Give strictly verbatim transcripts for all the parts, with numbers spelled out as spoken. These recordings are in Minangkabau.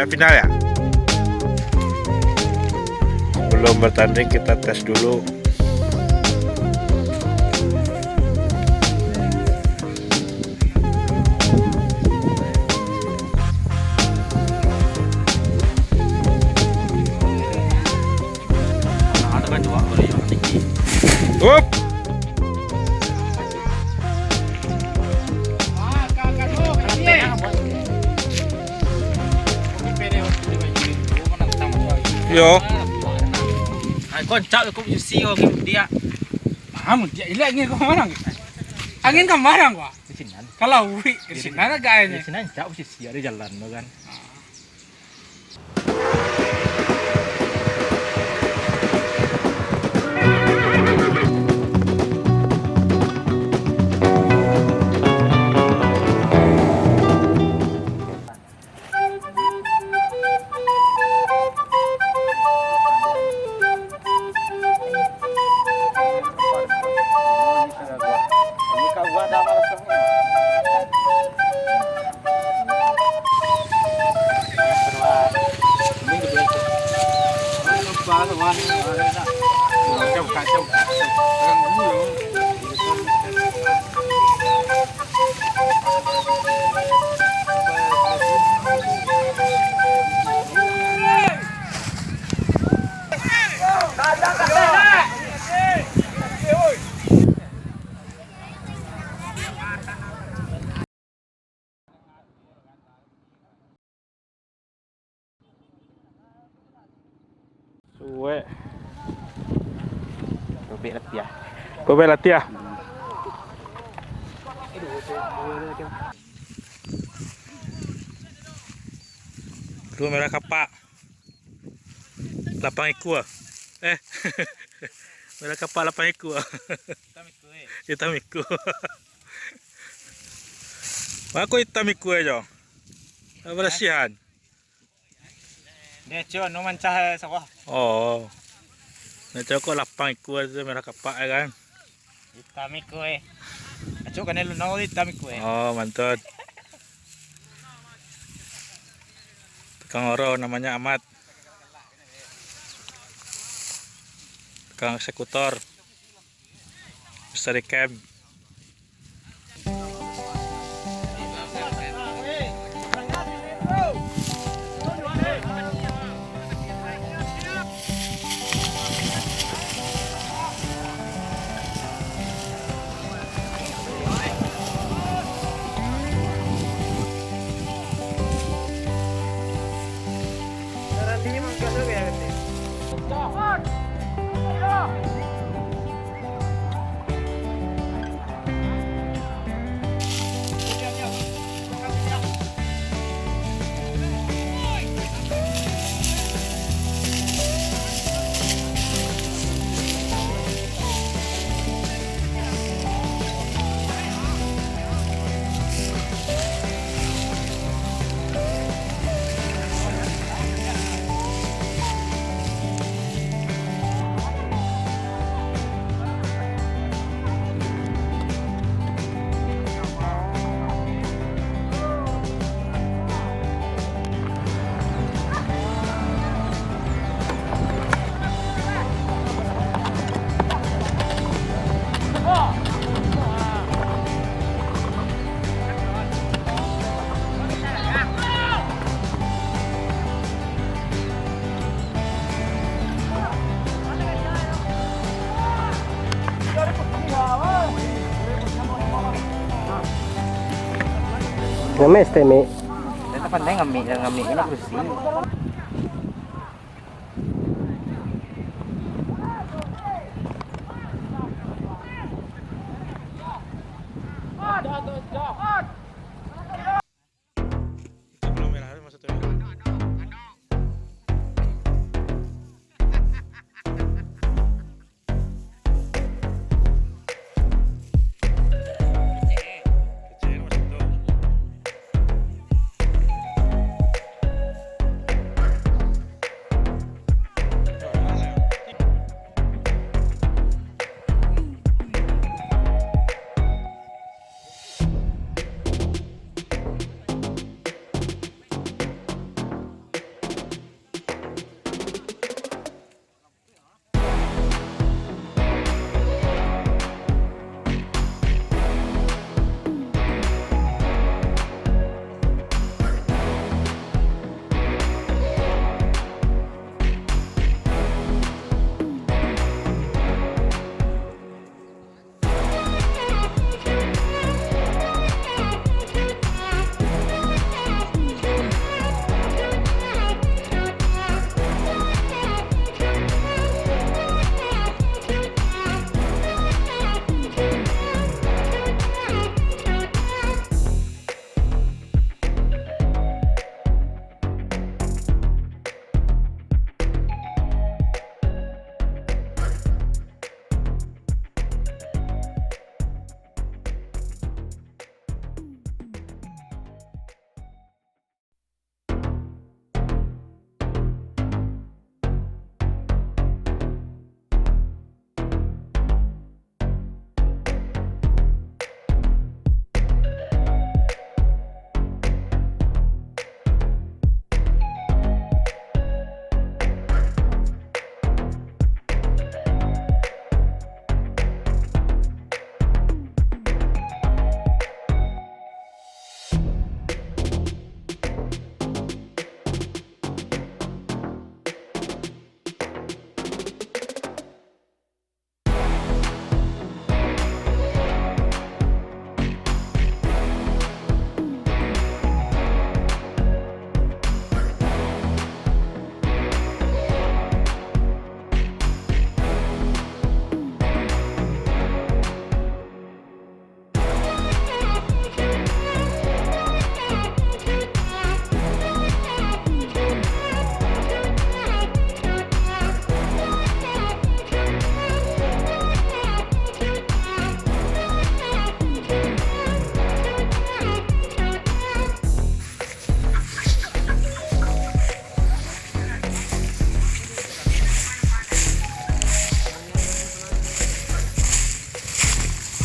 Final ya? Sebelum bertanding kita tes dulu. Up. Yo. Ai, kau cak kau bisi kau game dia. Paham dia, ilek angin kau marang. Angin kau marang, Wak. Di sinan. Kalau wik, di sinan agak ini. Di sinan cak posisi ada jalan tu kan. Suwek. Robek latiah. Robek latiah. Bulu merah kapak. Lapang ikua. Eh. Merah kapak lapang ikua. Hitam ikua, eh. Hitam ikua. Mako hitam ikua jo. Barasiahan. Dia cok no mancah sawah. Oh. Nah, cok lapang ikua tu merah kapak ya kan. Hitam ikua, eh. Acok kanai lunau hitam ikua, eh. Oh, mantap. Tukang oro namanya Amat. Tukang eksekutor. Mister Ikem. Ngemis teh, Mik. Saya tak pandai ngamik, ngamik ini bersih.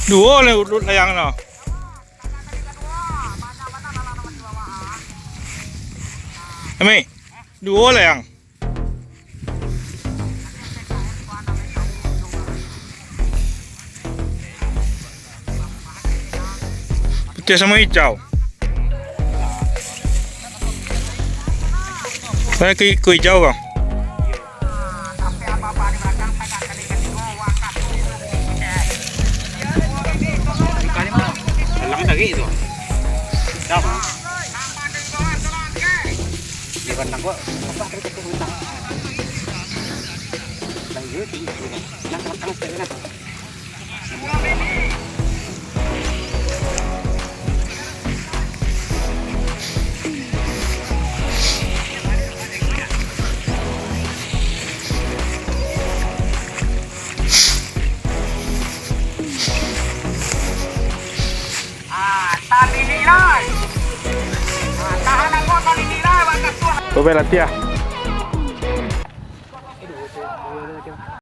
Duo lah udut layang no. Ami, duo layang. Putiah samo ijau. Saya ke iko ijau, Bang. Dalam tadi tu. Dah, Bang. Di kandang kok, apa tadi tu kandang? Yang itu, yang tengah-tengah sekali kan? Bapak latiah.